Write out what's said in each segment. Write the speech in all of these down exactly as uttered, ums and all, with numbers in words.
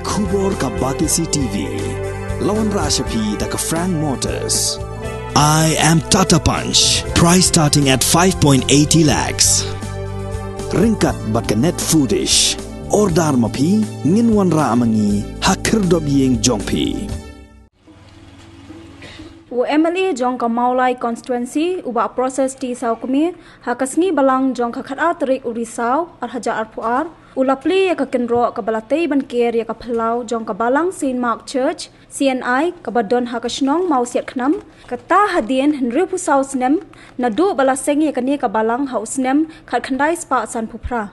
Khubor ka Batesi T V. La wanrah sha phi da ka Frank Motors. I am Tata Punch. Price starting at five point eighty lakhs. Ryngkat bad ka Net Foodish. Order ma phi, ngin wanrah ma ngi ha khyrdop ïing jong phi. U M L A jong ka Mawlai Constituency, u Bah Proses T Sawkmie, ha ka sngi Balang jong ka khatar tarik u Risaw, ar hajar arphew ar, u la plie ïa ka kynroh kaba la tei ban ker ïa ka phyllaw jong ka Balang Saint Mark Church, C N I, kaba don ha ka shnong Mawsiatkhnam, kata hadien hynriewphew saw snem, naduh ba la seng ïa kane ka balang ha u snem khatkhyndai spah sanphew phra.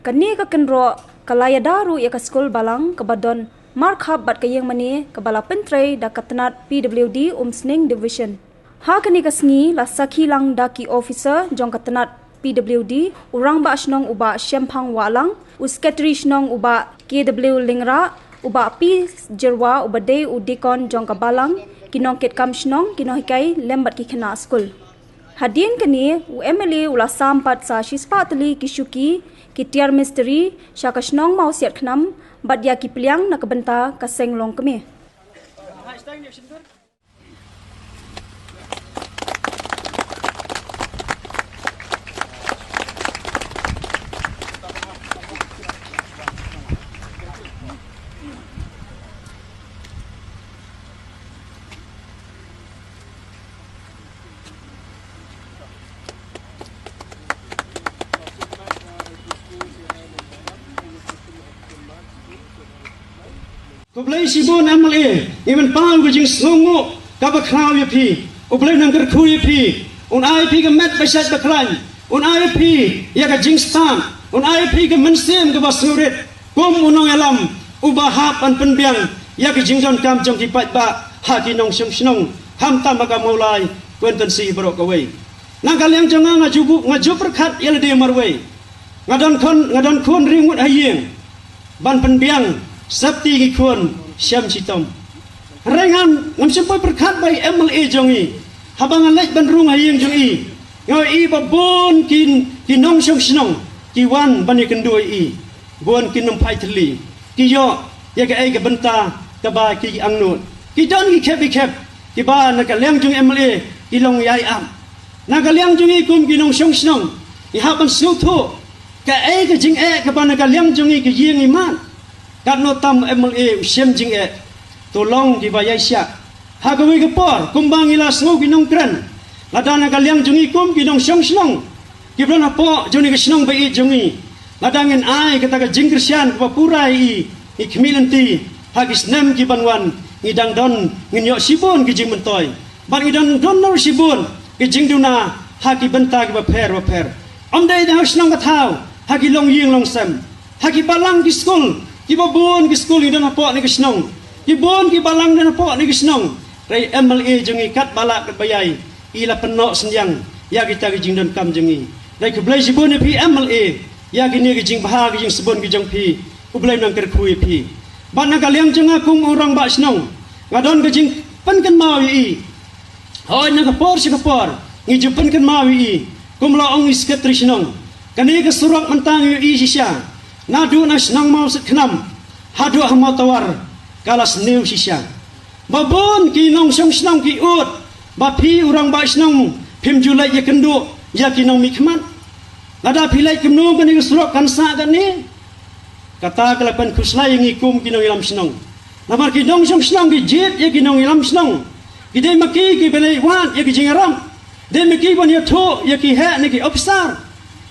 Kane ka kynroh ka la ïada ruh ïa ka skul balang kaba don markhap bad ka ïingmane kaba la pyntrei da ka tnat P W D Umsning Division. Ha kane ka sngi la sakhi lang da ki officer jong ka tnat P W D, u Rangbah Shnong u Bah Shemphang Wahlang, u Secretary Shnong u Bah K W Lyngrah, u Bah P Jyrwa uba dei u Deacon jong ka balang, ki nongkitkam shnong, ki nonghikai lem bad ki khynnah skul. Hadien kane, u M L A u la sam pat sa shispah tylli ki shuki, ki tiar mistri, sha ka shnong Mawsiatkhnam, bad ïa ki pliang na ka bynta ka seng longkmie. Khublei shibun M L A, ngi mynpaw ka jingsngewnguh kaba khraw ïa phi. U Blei un kyrkhu ïa phi, un ai phi ka met ba shait ba khlaiñ, un ai phi ïa ka jingstad, un ai phi ka mynsiem kaba sngewrit. Kum u nongïalam uba hap ban pynbiang ïa ki jingdonkam jong ki paidbah ha ki nongshong shnong, khamtam ha ka Mawlai Constituency baroh kawei. Na ka liang jong nga, nga ju bu-, nga ju pyrkhat ïa lade marwei. Nga don khun, nga don khun riewngeit ha ïing ban pynbiang safety ki khun shem shitom. Hynrei ngan, ngam shym poi pyrkhat ba i M L A jong i, haba nga leit ban rung ha ïing jong i, nga ïohi ba bun ki, ki nongshong shnong ki wan ban ïakynduh ïa i. Bun ki nongphai thylli ki ïoh ïa kaei ka bynta kaba ki angnud. Ki don ki khep ki khep kiba na ka liang jong M L A ki long ïai ap. Na ka liang jong i kum ki nongshong shnong, ngi hap ban sngewthuh kaei ka jingeh kaba na ka liang jong i ka ïing i mad. Katno tam M L A u shem jingeh. To long kiba ïaishah. Ha kawei ka por, kumba ngi la sngew ki nongkren, lada na ka liang jong i kum ki nongshong shnong kiba don hapoh jong kane ka shnong ba ïeit jong i, lada ngin ai kata ka jingkyrshan kaba pura ïa i, ngi khmih lynti ha ki snem ki ban wan, ngi dang don, ngin ïoh shibun ki jingmyntoi. Bad ngi dang don ruh shibun ki jingduna ha ki bynta kiba pher ba pher. Ym dei tang ha shnong ka thaw, ha ki longïing longsem, ha ki balang ki skul, kiba bun ki skul ngi don hapoh kane ka shnong, ki bun ki balang don hapoh kane ka shnong. Hynrei M L A jong ngi katba lah katba ïai, i la pynnoh synñiang ïa kita ki jingdonkam jong ngi. Hynrei khublei shibun ïa phi M L A ïa kine ki jingbha ki jingsbun ki jong phi. U Blei un kyrkhu ïa phi. Bad na ka liang jong nga kum u rangbah shnong, nga don ka jingpynkynmaw ïa i. Hooid, na ka por sha ka por ngi ju pynkynmaw ïa i, kum la ong i Secretary Shnong. Kane ka surok mynta ngi ïohi shisha, naduh na shnong Mawsiatkhnam haduh ha Mawtawar, ka la sniew shisha. Ba bun ki nongshong shnong ki ud ba phi u rangbah shnong phim ju leit ïakynduh ïa ki nongmihkhmat. Lada phi leit kumno kane ka surok kan sah kane? Kata ka la pynkhuslai ïa ngi kum ki nongïalam shnong. Namar ki nongshong shnong ki jied ïa ki nongïalam shnong. Ki dei ma ki kiba leit wad ïa ki jingïarap. Dei ma ki ban ïathuh ïa ki heh ne ki ophisar.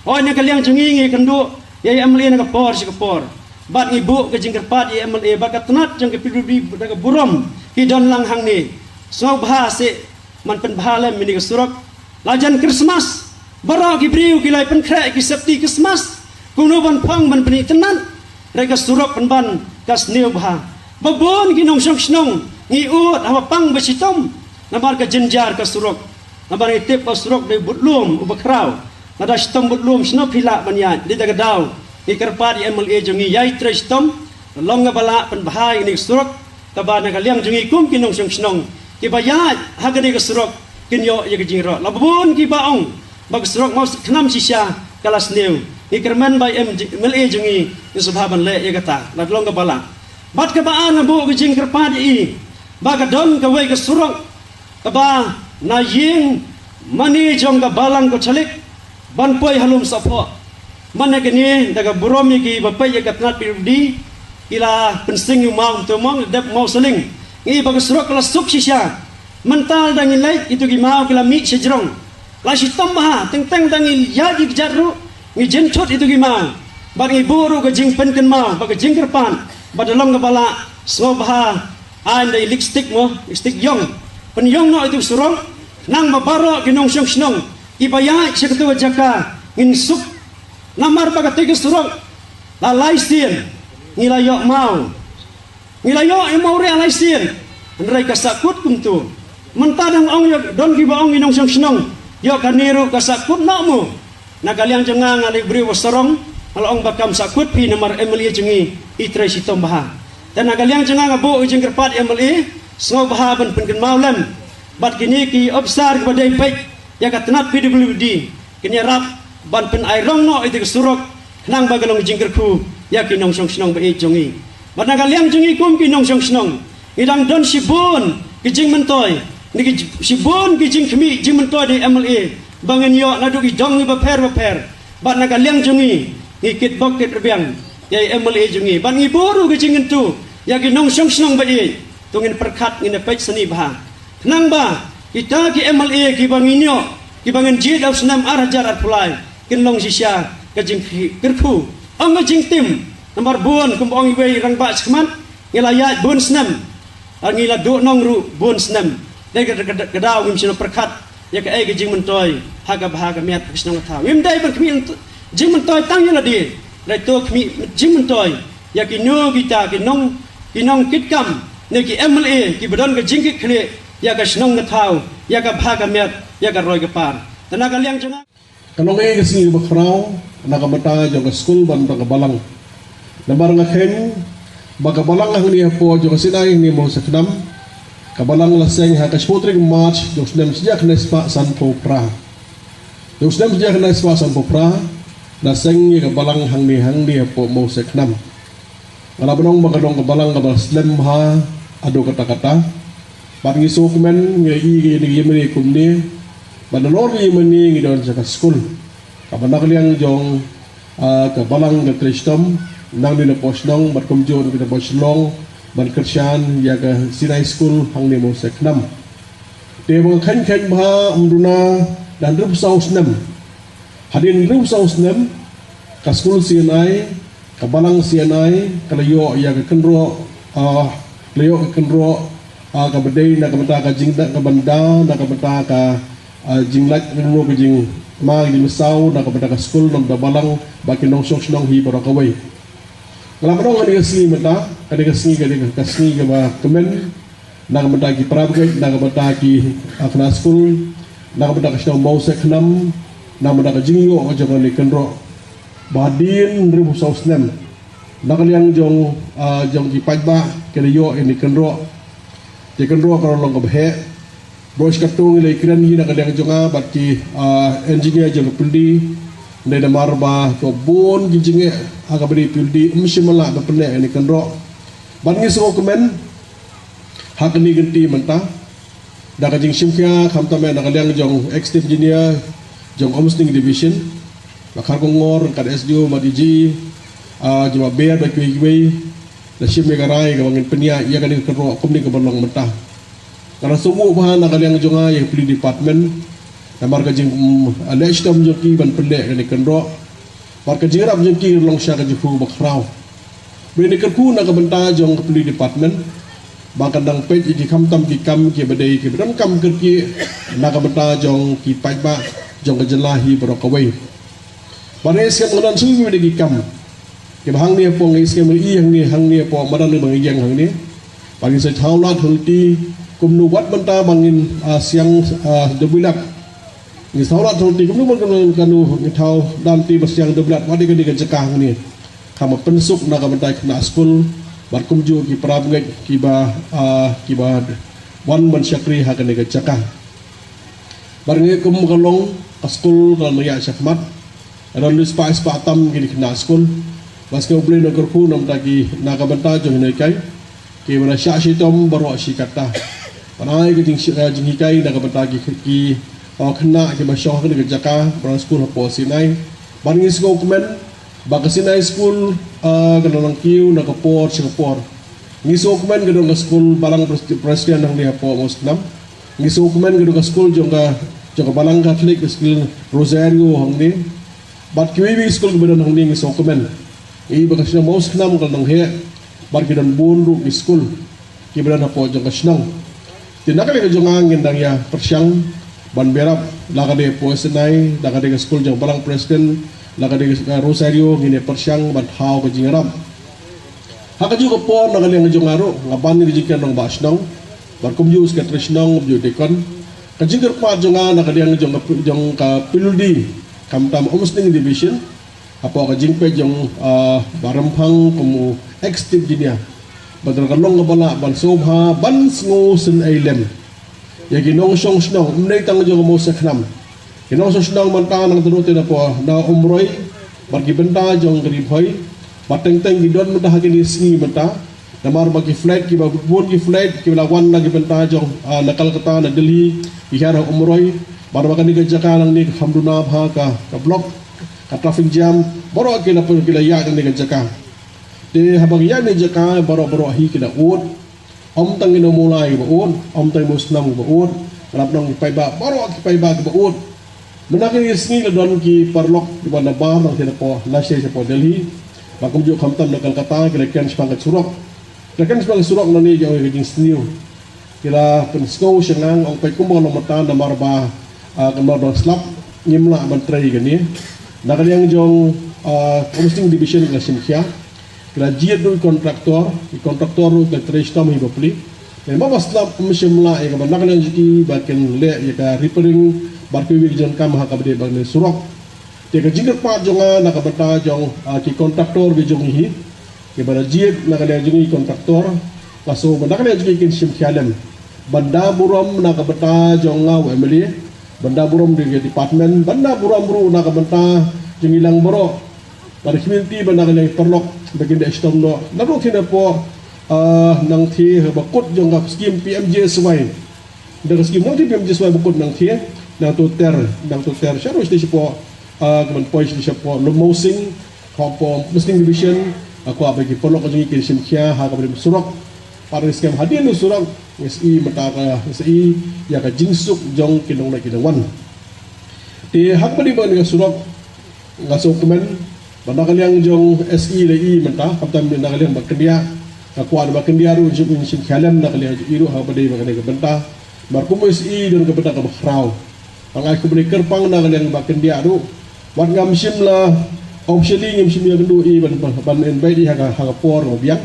Hooid, na ka liang jong ngi ngi kynduh ïa i M L A na ka por sha ka por. Bad ngi buh ka jingkyrpad ïa i M L A bad ka tnat jong ka P W D da ka burom ki don lang hangne. Sngewbha seh man pynbha lem ïa kane ka surok. La jan Christmas, baroh ki briew ki la pynkhreh ki safety Christmas, kumno ban phong ban pynitynnad, hynrei ka surok pynban ka sniew bha. Ba bun ki nongshong shnong ngi ud haba pang ba shitom namar ka jynjar ka surok. Namar ngi tip ba surok dei bad lum uba khraw. Lada shitom bad lum shano phi lah ban ïaid? Dei da ka daw ngi kyrpad ïa i M L A jong ngi ïai trei shitom, long kaba lah pynbha ïa kane ka surok. Kaba na ka liang jong ngi kum ki nongshong shnong kiba ïaid ha kane ka surok kin ïoh ïa ka jingïaroh. La bun kiba ong ba ka surok Mawsiatkhnam shisha ka la sniew. Ngi kyrmen ba i M L A jong ngi, ngi sngewbha ban leh ïa kata, la long kaba lah. Bad kaba ar nga buh ka jingkyrpad ïa i ba ka don kawei ka surok kaba na ïing mane jong ka Balang Katholik ban poi ha Lum Sohphoh. Mane kane da ka burom ïa ki ba peit ïa ka tnat P W D ki la pynsing ïa u maw, to mong dep maw saling. Ngi ba ka surok ka la suk shisha. Mynta da ngi leit itu ki maw ki la mih sha jrong. La shitom bha, teng teng da ngi ïaid ïa ki jat ruh ngi jynthut itu ki maw. Bad ngi buh ruh ka jingpynkynmaw bad ka jingkyrpad bad da long kaba lah, sngewbha ai da i lipstick mo, lipstick ïong. Pynïong noh itu surok, khnang ba baroh ki nongshong shnong kiba ïaid sha katu ka jaka ngin suk. Namar ba katu ka surok la lai sien ngi la ïoh maw. Ngi la ïoh i mawriah lai sien. Hynrei ka sahkut kumtu. Mynta dang ong ïoh, don kiba ong i nongshong shnong ïoh kane ruh ka sahkut noh mo. Na ka liang jong nga, nga lei briew ba sarong, nga la ong ba kam sahkut phi namar M L A jong ngi i trei shitom bha. Te na ka liang jong nga, nga buh i jingkyrpad M L A, sngewbha ban pynkynmaw lem bad kine ki ophisar kiba dei peit ïa ka tnat P W D, kin ïarap ban pynai rong noh ïa ka surok khnang ba ka long jingkyrkhu ïa ki nongshong shnong ba ïeit jong ngi. Bad na ka liang jong ngi kum ki nongshong shnong, ngi dang don shibun ki jingmyntoi, ngi ki j-, shibun ki jingkhmih jingmyntoi da i M L A ba ngin ïoh naduh ki dong ngi bapher bapher. Bad na ka liang jong ngi, ngi kitbok kitrbiang ïa i M L A jong ngi. Bad ngi buh ruh ki jingkyntu ïa ki nongshong shnong ba ïeit. To ngin pyrkhat, ngin peit sani bha. Khnang ba kita ki M L A kiba ngin ïoh, kiba ngin jied ha u snem ar hajar arphew lai, kin long shisha ka jingkyrkhu, ym ka jingtim. Namar bun, kumba ong iwei i rangbah shakhmat, ngi la ïaid bun snem, ar ngi la duh nong ruh bun snem. Dei ka, ka, ka daw ngim shym la pyrkhat ïa kaei ka jingmyntoi ha ka bha ka miat ka shnong ka thaw. Ngim dei ban khmih jingmyntoi tang ïa lade, dei to khmih jingmyntoi ïa kino kita ki nong, ki nongkitkam ne ki M L A kiba don ka jingkitkhlieh ïa ka shnong ka thaw, ïa ka bha ka miat, ïa ka roi ka par. Te na ka liang jong nga, ka long ei ka sngi ba khraw na ka bynta jong ka skul bad na ka balang. Namar nga kheiñ ba ka balang hangne hapoh jong ka Sinai hangne Mawsakhnam, ka balang la seng ha ka shiphew tarik March jong u snem shi hajar khyndai spah sanphew phra. Jong u snem shi hajar khyndai spah sanphew phra la seng ïa ka balang hangne, hangne hapoh Mawsakhnam. Nga la ban ong ba ka long ka balang kaba slem bha haduh katta katta. Bad ngi sngewkmen, ngi ïohi ïa kane ka ïingmane kumne. Bad nalor ka ïingmane ngi don sha ka skul. Kaba na ka liang jong, ah, ka balang ka trei shitom, nangne napoh shnong bad kumjuh na ka napoh Shillong, ban kyrshan ïa ka Sinai School hangne Mawsakhnam. Te ba nga kheiñ kheiñ bha, ym duna da hynriewphew saw snem. Hadien hynriewphew saw snem, ka skul C N I, ka balang C N I ka la ïoh ïa ka kynroh, ah, ka la ïoh ka kynroh, ah, kaba dei na ka bynta ka jingda, ka bynta na ka bynta ka, ah, jinglait, ka jingma, ka jingmysaw na ka bynta ka skul, na ka bynta ka balang bad ki nongshong shnong hi baroh kawei. Nga la pyndonkam kane ka sngi mynta, kane ka sngi, kane ka sngi kaba kmen na ka bynta ki para bangeit, na ka bynta ki, ah, khynnah skul, na ka bynta ka shnong Mawsakhnam, na ka bynta ka jingïoh jong kane ka kynroh. Ba hadien hynriewphew saw snem, na ka liang jong, ah, jong ki paidbah ki la ïoh ïa kane ka kynroh. Te ka kynroh ka la long kaba heh. Baroh shi katto ngi la ïakren hi na ka liang jong nga bad ki, ah, engineer jong ka pyldi. Dei namar ba ka bun ki jingeh ha kaba dei pyldi, ym shym la da pyneh ïa kane ka kynroh. Bad ngi sngewkmen ha kane ka kynti mynta, da ka jingshim khia khamtam eh na ka liang jong Executive Engineer jong Commissioning Division, Bah Kharkongor, ka S D O, Bah D G, ah, jong Bah Ber, bad kiwei kiwei, la shim ïa ka rai kaba ngin pynïaid ïa kane ka kynroh kumne kaba long mynta. Nga la sngewbha na ka liang jong nga ïa ka Police Department, namar ka jing, mm, leh shitom jong ki ban pynleh kane ka kynroh. Bad ka jingïarap jong ki ka long sha ka jingkyrkhu ba khraw. Bad ngi kyrkhu na ka bynta jong ka Police Department ba kan dang peit ïa ki khamtam ki kam kiba dei kiba donkam kyrkieh na ka bynta jong ki paidbah jong ka jylla hi baroh kawei. Bad ngi skhem nga don shuh kiba dei ki kam kiba hangne hapoh, ngi skhem i hangne, hangne hapoh madan ba ngi ïeng hangne. Bad ngi sa thaw lad hangtei kumno wat mynta ba ngin, ah, siang, ah, da bilat. Ngi thaw lad hangtei kumno ban, kumno, kumno ngi thaw lad te ba siang da bilat wat ïa kane ka jaka hangne. Kaba pynsuk na ka bynta ki khynnah skul bad kumjuh ki para bangeit kiba, ah, kiba wan ban shakri ha kane ka jaka. Bad ngi kum ka long ka skul ka la ïaid shakhmat. Ka don dei spah spah tam ki khynnah skul. Ba sngewbha Blei nongkyrkhu namar ki na ka bynta jong ngi kai, ki ba la shah shitom baroh shi katta. Ban ai ka jing, eh, jinghikai na ka bynta ki, ki, oh, khynnah ki ba shong ha kane ka jaka, ba skul hapoh Sinai. Ban ngi sngewkmen ba ka Sinai School, eh, ka nang kiew na ka por sha ka por. Ngi sngewkmen ka don ka skul Balang Pres-, Presbyterian hangne hapoh Mawskhnam. Ngi sngewkmen ka don ka skul jong ka, jong ka Balang Catholic, ka skul Rosario hangne. Bad kiwei kiwei ki skul kiba don hangne ngi sngewkmen. Ïa ba ka shnong Mawskhnam ka long heh. Bad ki don bun ruh ki skul kiba don hapoh jong ka shnong. Te na ka liang ka jong nga ngin dang ïa pyrshang ban ïarap, la ka dei hapoh Sinai, la ka dei ka skul jong Balang Presbyterian, la ka dei ka Rosario, ngin ïa pyrshang ban thaw ka jingïarap. Ha kajuh ka por na ka liang ka jong nga ruh, nga ban ïa ka jingkren rangbah shnong, bad kumjuh secretary shnong, kumjuh deacon. Ka jingkyrpad jong nga na ka liang jong ka, jong ka P W D, khamtam Umsning Division, hapoh ka jingpeit jong, ah, Bah Rymphang kum u ex chief engineer, ba don ka long kaba lah ban sngewbha ban sngewsynei lem ïa ki nongshong shnong, ym dei tang jong ka Mawskhnam. Ki nongshong shnong mynta nangta ruh te napoh na Umroi bad ki bynta jong ka Ri Bhoi, bad teng teng ki don mynta ha kine ki sngi mynta. Namar ba ki flight kiba bun, ki flight kiba la wan na ki bynta jong, ah, na Kolkata, na Delhi, ki hiar ha Umroi. Bad ba kane ka jaka nangne ka kham duna bha ka, ka block, ka traffic jam. Baroh ki la pun, ki la ïaid na kane ka jaka. Te haba ki ïaid na kane ka jaka, baroh baroh hi ki la ud. Ym tang ki nongmulai kiba ud, ym tang ki Mawskhnam kiba ud, ngi la pyndonkam ki paidbah, baroh ki paidbah kiba ud. Mynta kine ki sngi la don ki paralok kiba na bar nangta napoh, na sha, shapoh Delhi, bad kumjuh khamtam na Kolkata, ki la kren shaphang ka surok. Ki la kren shaphang ka surok nangne, ïa ka jingsniew. Ki la pynsngew sha nga, ong peit kumba long mynta namar ba, ah, ka nor dang slap, ngim lah ban trei kane. Na ka liang jong, ah, Umsning Division ki la shim khia. Ki la jied ruh ki contractor, ki contractor ruh ki la trei shitom hi bapli. Te haba slap ym shym lah ïa kaba na ka liang jong ki ba kin leh ïa ka repairing bad kiwei kiwei ki jingdonkam ha kaba dei bad kane ka surok. Te ka jingkyrpad jong nga na ka bynta jong, ah, ki contractor ki jong ngi hi, kiba la jied na ka liang jong ngi ki contractor, nga sngew ba na ka liang jong ngi kin shim khia lem. Ban da burom na ka bynta jong nga u M L A, ban da burom da ki department, ban da burom ruh na ka bynta jong ngi lang baroh, bad ki community, bad na ka liang ki paralok ba kin da shitom noh. Naduh te napoh, ah, nangta haba kut jong ka skim P M G S Y. Da ka skim nangta P M G S Y ba kut nangta, nangta ter, nangta ter. Sha ruh sha, shapoh, ah, ka ban poi sha, shapoh Lum Mawsing, hapoh Umsning Division, ah, kwah ba ki paralok jong ngi kin shim khia ha kaba dei surok. Pat ngi skhem hadien u surok, ngi sa i mynta ka, ngi sa i ïa ka jingsuk jong ki nongleit ki nongwan. Te ha kaba dei bad kane ka surok, nga sngewkmen ba na ka liang jong S E la i mynta, khamtam na ka liang Bah Kyndiah, nga kwah Bah Kyndiah ruh jong ngi shim khia lem na ka liang jong i ruh ha kaba dei bad kane ka bynta. Namar kum u S E don ka bynta kaba khraw. Nga ai khublei kyrpang na ka liang Bah Kyndiah ruh. Wat ngam shym la, officially ngim shym ïakynduh ïa i ban, ban, ban invite i ha ka, ha ka por ba biang.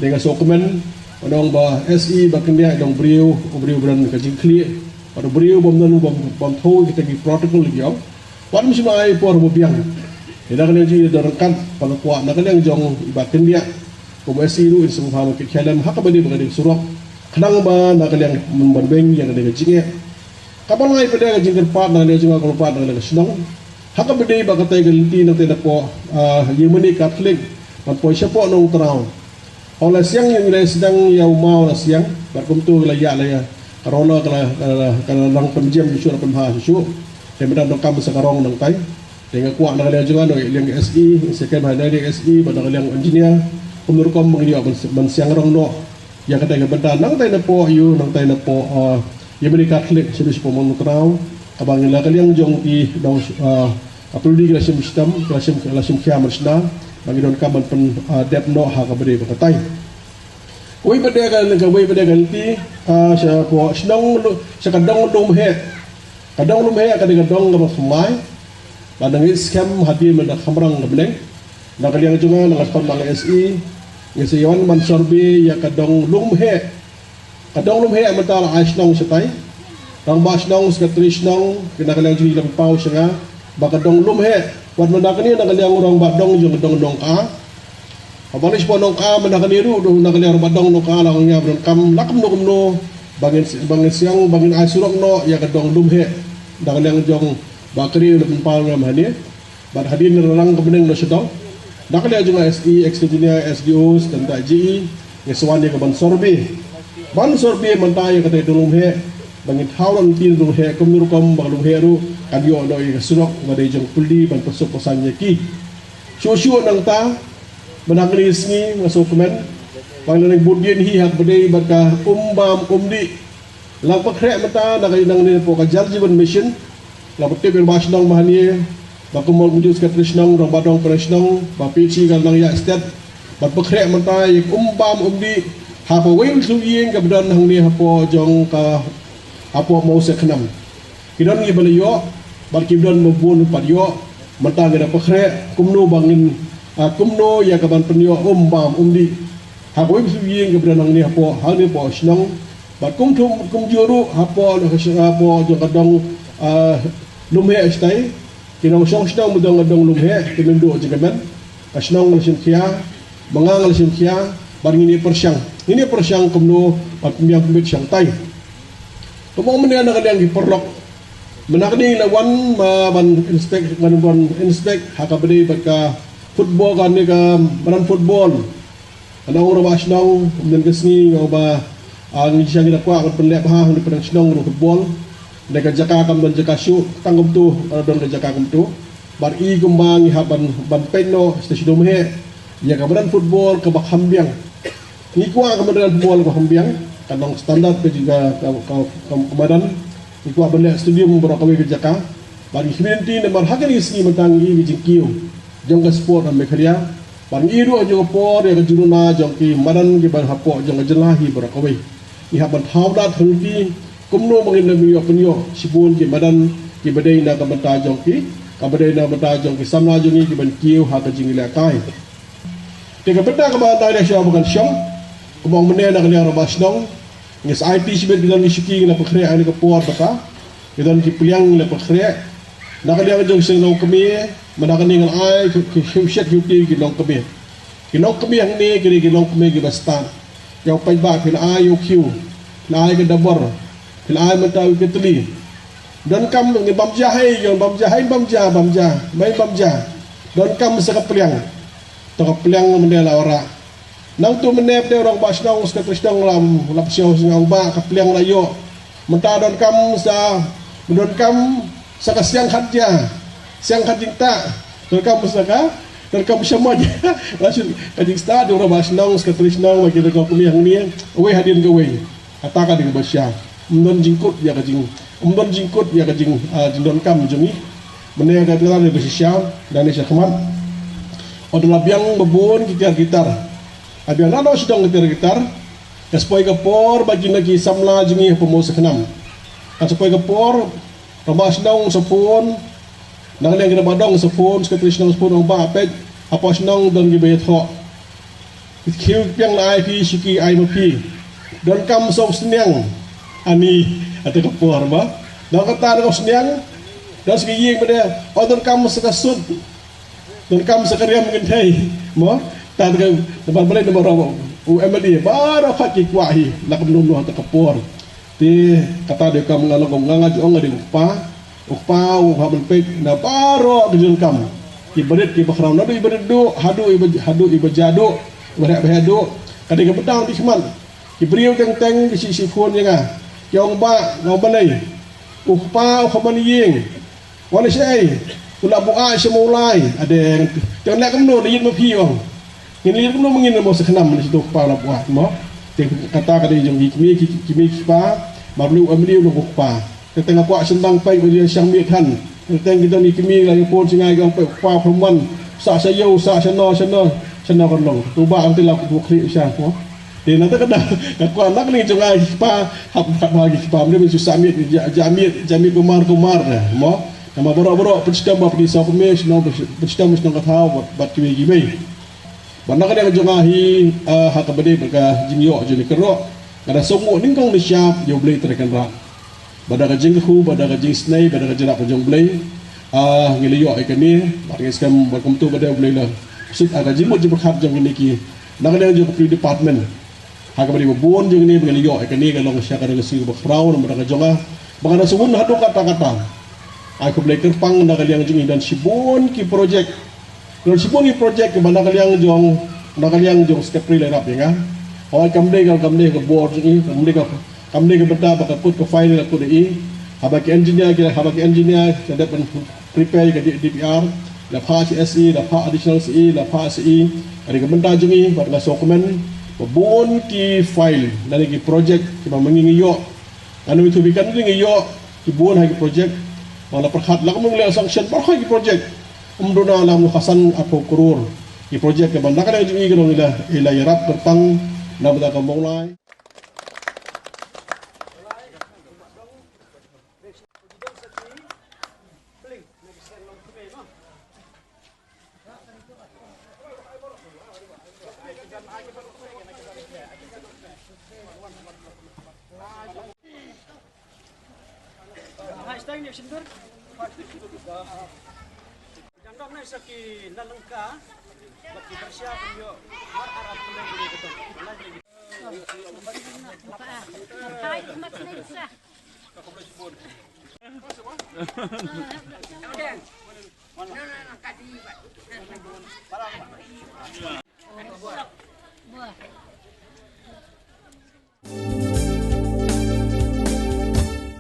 Te nga sngewkmen, nga ong ba S E Bah Kyndiah i long briew, u briew ba don ka jingkhlieh, bad u briew bym don, bym, bym thew kita ki protocol ki ong. Wat ym shym ai por ba biang. Te na ka liang jong i da ryngkat, bad nga kwah na ka liang jong i Bah Kyndiah, kum u S E ruh in sngewbha ban kit khia lem ha kaba dei bad kane ka surok. Khnang ba na ka liang ban weng ïa kane ka jingeh. Kaba lai pat de ka jingkyrpad na ka liang jong nga, kyrpad na ka liang ka shnong. Ha kaba dei bad katei ka lynti nangta napoh, ah, Yemeni Catholic, ban poi shapoh Nongtraw. Haba la siang ïa ngi la sdang ïa u maw la siang, bad kumta ka la ïa la ïa. Ka rong ka la, ka la, ka la nang pynjem shuh, la pynbha shuh. Te mynta donkam sa ka rong nangtai. Te nga kwah na ka liang jong nga, na ka liang S E, second ha na ka liang S E, bad na ka liang engineer. Kumno rukom ba ngin ïoh ban, ban siang rong noh ïa katei ka bynta nangtai napoh, ïa u, nangtai napoh, ah, Yemeni Catholic, shaduh shapoh Nongtraw, kaba ngi la ka liang jong ki dong, ah, ka pynlong ki la shim shitom, ki la shim, ki la shim khia mynshna, ba ngi donkam ban pyn, ah, dep noh ha kaba dei bad katai. Kawei pat de ka, kawei pat de ka lynti, ah, shapoh shnong Lu-, sha ka dong Lumheh. Ka dong Lumheh ka dei ka dong kaba thymmai. Ba ngi skhem hadien ba da khamrang ka bneng. Na ka liang jong nga, na ka liang S E, ngi sa ïa wan ban survey ïa ka dong Lumheh. Ka dong Lumheh mynta la ai shnong shatai. Rangbah shnong, secretary shnong, ki na ka liang jong ngi la pynpaw sha nga ba ka dong Lumheh, wat mynta kane na ka liang u rangbah dong jong ka dong Nongkha. Haba leit shapoh Nongkha mynta kane ruh, na ka liang rangbah dong Nongkha la ong ïa ba donkam la kumno kumno ba ngin, ba ngin siang, ba ngin ai surok noh ïa ka dong Lumheh. Na ka liang jong Bah Kri la pynpaw ïa nga hangne. Bad hadien la rang ka bneng noh sha dong. Na ka liang jong nga S E, ex engineer, S D Os, tang da J E, nga sa wan ïa ka ban survey. Ban survey mynta ïa kata ka dong lum heh, ba ngin thaw lynti dong lum heh, kumno rukom ba ka lum heh ruh kan ïoh noh ïa ka surok ba dei jong puli ban pynsuk pynsam ïa ki. Shuh shuh nangta, mynta kane ka sngi nga sngewkmen ba ngi la dang bud ïa hi ha kaba dei bad ka um bam um dih. Nga la pynkhreh mynta na ka, nangne hapoh ka Jal Jeevan Mission. Nga la pyntip ïa u rangbah shnong ba hangne, ba kumno kumjuh u secretary shnong, rangbah dong, pynroi shnong, ba phi shi ka nang ïa stet. Bad pynkhreh mynta ïa ka um bam um dih ha kawei ka ïing kaba don hangne hapoh jong ka, hapoh Mawsiakhnam. Ki don kiba la ïoh bad ki don ba bun pat ïoh. Mynta ngi da pynkhreh kumno ba ngin, ah, kumno ïa ka ban pynïoh um bam um dih ha kawei ka ïing kaba don hangne hapoh, hangne hapoh shnong. Bad kum tu kumjuh ruh hapoh, hapoh jong ka dong, ah, lum heh shatai. Ki nongshong shnong ba don ka dong lum heh, ki mynduh jingkmen. Ka shnong nga la shim khia, ma nga nga la shim khia, bad ngin ïa pyrshang. Ngin ïa pyrshang kumno ban pynbiang pynbit shangtai. Kumba mynne na ka liang ki paralok, mynta kane nga la wan ma ban inspect, ban, ban inspect ha kaba dei bad ka football, kane ka madan football. Nga ong u rangbah shnong, mynne ka sngi nga ong ba, ah, ngi sha ngi da kwah ban pynleh bha hangne ha pdeng shnong ruh football. Dei ka jaka kam don jaka shuh, tang kumtu, ah, don ka jaka kumtu. Bad i kumba ngi hap ban, ban peit noh sha sha lum heh ïa ka madan football kaba kham biang. Ngi kwah ka madan football kaba kham biang, ka long standard ka jong ka, ka, ka, ka madan. Ngi kwah ban leh stadium baroh kawei ka jaka. Bad ngi khmih lynti namar ha kane ka sngi mynta ngi i ka jingkiew jong ka sport ha Meghalaya. Bad ngi i ruh ha jong ka por ïa ka jingduna jong ki madan kiba hapoh jong ka jylla hi baroh kawei. Ngi hap ban thaw lad ha lynti kumno ba ngin ïoh pynïoh shibun ki madan kiba dei na ka bynta jong ki, kaba dei na ka bynta jong ki samla jong ngi kiban kiew ha ka jingïalehkai. Te ka bynta kaba nga dei shuwa ba ngan shong, kumba mynne na ka liang rangbah shnong, ngi sa aiti shibit ki don ki shuki ngi la pynkhreh ha kane ka por kata, ki don ki pliang ngi la pynkhreh. Na ka liang jong ki seng longkmie, mynta kane ngi la ai ki, ki, ki shet ki, ki longkmie. Ki longkmie hangne ki dei ki longkmie kiba stad. Ïa u paidbah phi la ai ïa u khiew, phi la ai ka dabor, phi la ai mynta u kitli. Donkam ngi bam ja hi, ïa bam ja hi, bam ja, bam ja, mai bam ja. Donkam sa ka pliang. To ka pliang mynne la wanrah. Nangtu mynne pat u rangbah shnong, u secretary shnong la, la pynshong shnong ba ka pliang la ïoh. Mynta donkam sa, donkam sa ka siang khatja, siang khat jingtah. Donkam sa ka, donkam sha ma ja. La shu ka jingstad u rangbah shnong, u secretary shnong, ba ki donkam kmie hangne. Uwei hadien kawei. Kata ka dei kaba shisha. Ym don jingkut ïa ka jing, ym don jingkut ïa ka jing, ah, jingdonkam jong ngi. Mynne ka dei kaba shisha, da ne sha khmat. Ynda la biang ba bun ki tiar ki tar. La biang naduh sha dong ki tiar ki tar. Ka sa poi ka por ba kine ki samla jong ngi hapoh Mawsiakhnam. Ka sa poi ka por, rangbah shnong sa phone. Na ka liang ki rangbah dong sa phone, secretary shnong sa phone, ong ba peit, hapoh shnong don kiba ïathoh. Ki khiew ki pliang la ai phi, shuki ai ma phi. Donkam sa u sniang. Ani, ata ka por ba. Don kata don u sniang. Don sa ka ïing ba dei, oh donkam sa ka sut. Donkam sa ka riam kynthei. Mo, ta ka, namar balei namar u M L A, baroh pat ki kwah hi, la kumno kumno ata ka por. Te kata dei kam nga long kum nga, nga ju ong nga dei u kpa. U kpa u hap ban peit na baroh ki jingdonkam. Ki barit ki bakhraw, naduh i barit duh haduh i ba, haduh i ba ja duh, i ba heh ba heh duh. Ka dei ka bynta u dei khmat. Ki briew teng teng ki shu shu phone ïa nga. Ki ong ba, nga ong balei. U kpa u khlem wan ïing. Wan shaei. U la buaid sha Mawlai. Ade. Te ngan leh kumno, leit ïa ma phi ong. Ngin leit kumno ma ngin, Mawsiakhnam, leit sha u kpa la buaid mo. Te kata ka dei jong ki kmie ki, ki kmie ki kpa. Ba u M L A u long u kpa. Te teng nga kwah sngewthuh peit ba ïa shang miet han. Te teng ki don ki kmie la ïa phone sha nga, ki ong peit u kpa u khlem wan. Sah sha ïew, sah shano shano. Shano kan long. Tu ba ang te la ku khlieh sha mo. Te nangta ka dang nga kwah na kane jong nga ki kpa, hap, hap ha ki kpa, mynta ban shu sah miet, ja, ja miet, ja miet kumar kumar mo. Namar baroh baroh pynshitom ba pynïasoh kmie, shnong pynshitom, shnong ka thaw bad, bad kiwei kiwei. Bad na ka liang jong nga hi, ah, ha kaba dei bad ka jingïoh jong ngi ki kynroh, nga da sngewnguh nyngkong nyngshap ïa U Blei Trai Kynrad. Bad da ka jingkyrkhu, bad da ka jingisnei, bad da ka jingïarap ka jong U Blei, ah, ngi la ïoh ïa kane, bad ngi skhem bad kumta bad da U Blei la suk ha ka jingmut jingpyrkhat jong kine ki, na ka liang jong ka police department. Ha kaba dei ba bun jong kine ba ngi la ïoh ïa kane, ka long shisha ka dei ka sngi kaba khraw namar ka jong nga. Ba nga da sngewbha haduh katta katta. Ai khublei kyrpang na ka liang jong ngi, don shibun ki project Don shibun ki project kiba na ka liang jong, na ka liang jong secretary la ïarap ïa nga. Hooid, kam dei ka, kam dei ka bor jong i, kam dei ka, kam dei ka bynta ba ka kut ka file la kut ïa i. Haba ki engineer ki, haba ki engineer ki dep ban prepare ka D-, DPR, la phah sha SE, la phah additional SE, la phah SE. Ka dei ka bynta jong i, bad nga sngewkmen ba bun ki file lane ki project kiba ma ngi ngi ïoh. Nga ong ïa phi, kan ngi ïoh ki bun ha ki project. Ba la pyrkhat la kumno ngi leh sanction baroh ki project. Ym duna la mut san arphew klur ki project kiba na ka liang jong i ka long i la, i la ïarap kyrpang na ka bynta ka Mawlai.